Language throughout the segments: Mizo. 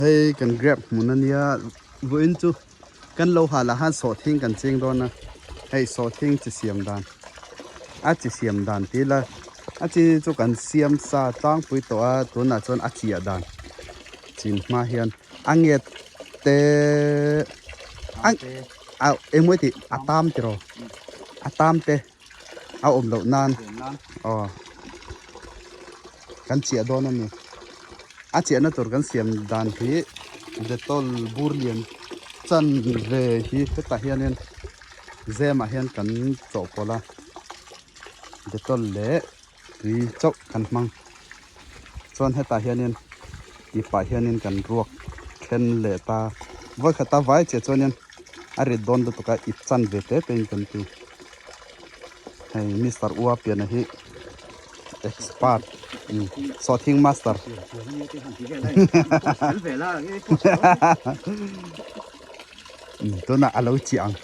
Hei kan grep hmun ania vawiin chu kan lo hal ah khan sawhthing kan ching dawn a hei sawhthing chi siam dan a chi siam dan tih ila a chi chu kan siam sa tlangpui tawh a tunah chuan a chiah dan chin hma hian a nget te a a engmaw tih a tam tiraw a tam te a awm loh nan aw kan chiah dawn a ni a chiahna tur kan siam dan hi dettol bur lian chan ve hi hetah hianin zemah hian kan chawhpawlh a dettol leh tui chauh kan hmang chuan hetah hianin tihpah hianin kan ruak then leh ta vawikhat a vai chiah chuanin a rit dawn lutuk a ip chan ve te te in kan ti hei mister ua piana hi expert sawhthing master tunah a lo chiah ang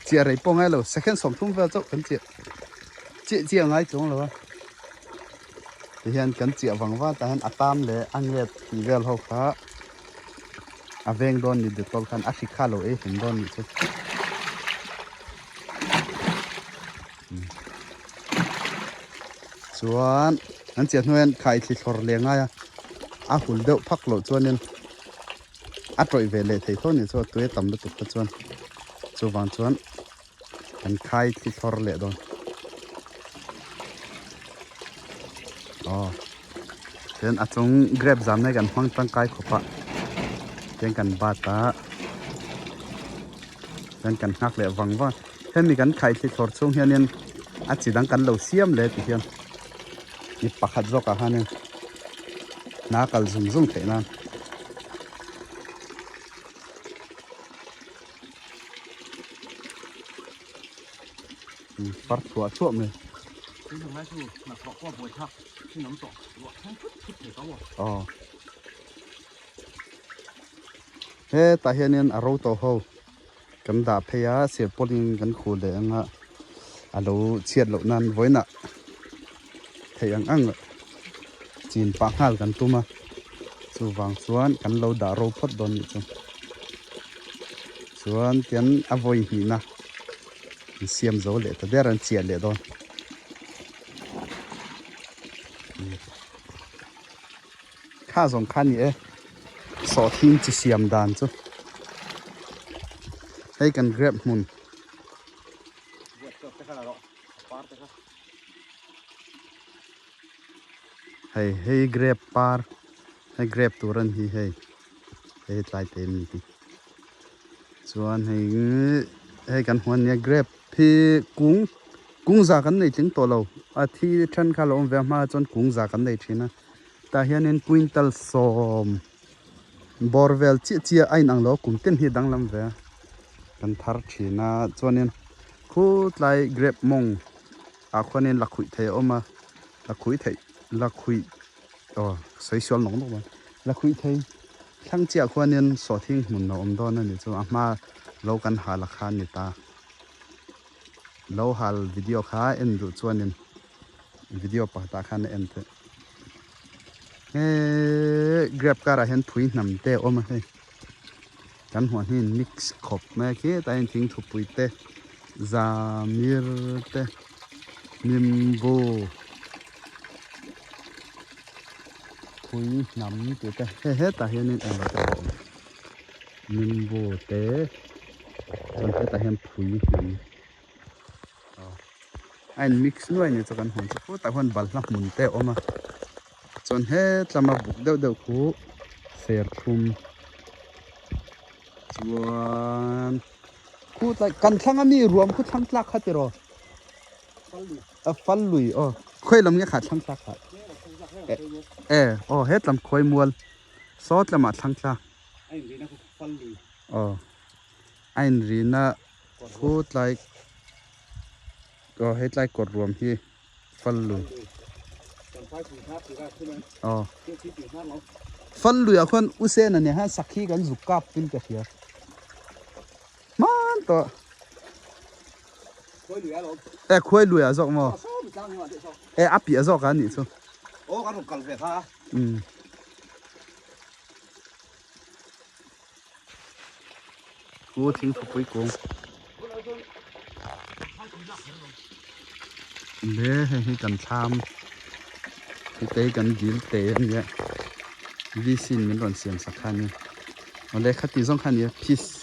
chiah rei pawh ngai lo second 30 vel chauh kan chiah. Chiah chiah ngai chuang lo a tihian kan chiah vang vang tah hian a tam leh a nget tih vel ho kha a veng dawn ni dettol khan a hri kha lo ei hlum dawn nih chu chuan an chiah hnuai hian khai thli thlawr leh ngai a a hul deuh phak loh chuanin a tawih ve leh thei tho nih chu a tui a tam lutuk te chuan chuvang chuan. Kan khai thli thlawr leh dawn. Aw. Chuan a chung grape zam na kan hmang tangkai khawp a. Chuan kan bat a. Chuan kan nghak leh vang vang. Hemi kan khai thli thlawr chhung hianin a chi dang kan lo siam leh ti hian mi pakhat zawkah hianin hna kal zung zung theih nan. Far thluah thluah mai. Aw. Hetah hianin a ro tawh ho kan dah phei a silpawlin kan khuh leh ang a a lo chhiat loh nan vawiinah theih ang ang chin pah nghal kan tum a chuvang chuan kan lo dah ro phawt dawn nih chu. Chuan tian a vawi hnihna an siam zo leh ta der an chiah leh dawn. Kha zawng kha ni e sawhthing chi siam dan chu hei kan grep hmun. Hei hei grape par hei grape tur a ni hi hei hei tlai te mi hi chuan hei hei kan hmuh ania grape hi kung kung za kan nei tling tawh lo a thi then kha a lo awm ve a hmaah chuan kung za kan nei thin a tah hianin quintal sawm bawr vel chiah chiah a inang lo kum tin hi a danglam ve a kan thar thin a chuanin khutlai grape mawng ah khuanin lakhuih thei a awm a lakhuih theih lakhuih aw sawi sual nawk nawk mai lakhuih thei thlang chiah khuanin sawhthing hmun a awm dawn a ni chu a hma lo kan hal a kha a ni ta lo hal video kha en duh chuanin video pakhatah khan a en theih heee grape car ah hian phui hnam te a awm a hei kan hmuh hi mix khawp mai a khitah hian thingthupui te zamir te nimbu phui hnam tih te hei hetah hianin englo te pawh a awm nimbu te chuan hetah hian phui hnam a in mix nuai ni chu kan hmu chu khutah khuan balhla hmun te a awm a chuan hetlama buk deuh deuh khu serthlum chuan khutlai kan thlang ami ruam khu thlang tlak kha tiraw a fal lui aw khawi lam nge kha thlang tlak kha e aw hetlam khawi mual saw tlamah thlang tlak aw a inrina Khu tlai aw hei tlai kawt ruam hi fal lui aw fal lui ah khuan u sen a nia hian sakhi kan zuk kap tin ka hria hman tawh e khuai lui ah zawk maw e a piah zawk a nih chu. Ku thingthupui kung. Le hei hi kan thlam hei kan dil te a nia VC in min rawn siam sak kha a nia awle khati zawng kha a nia peace.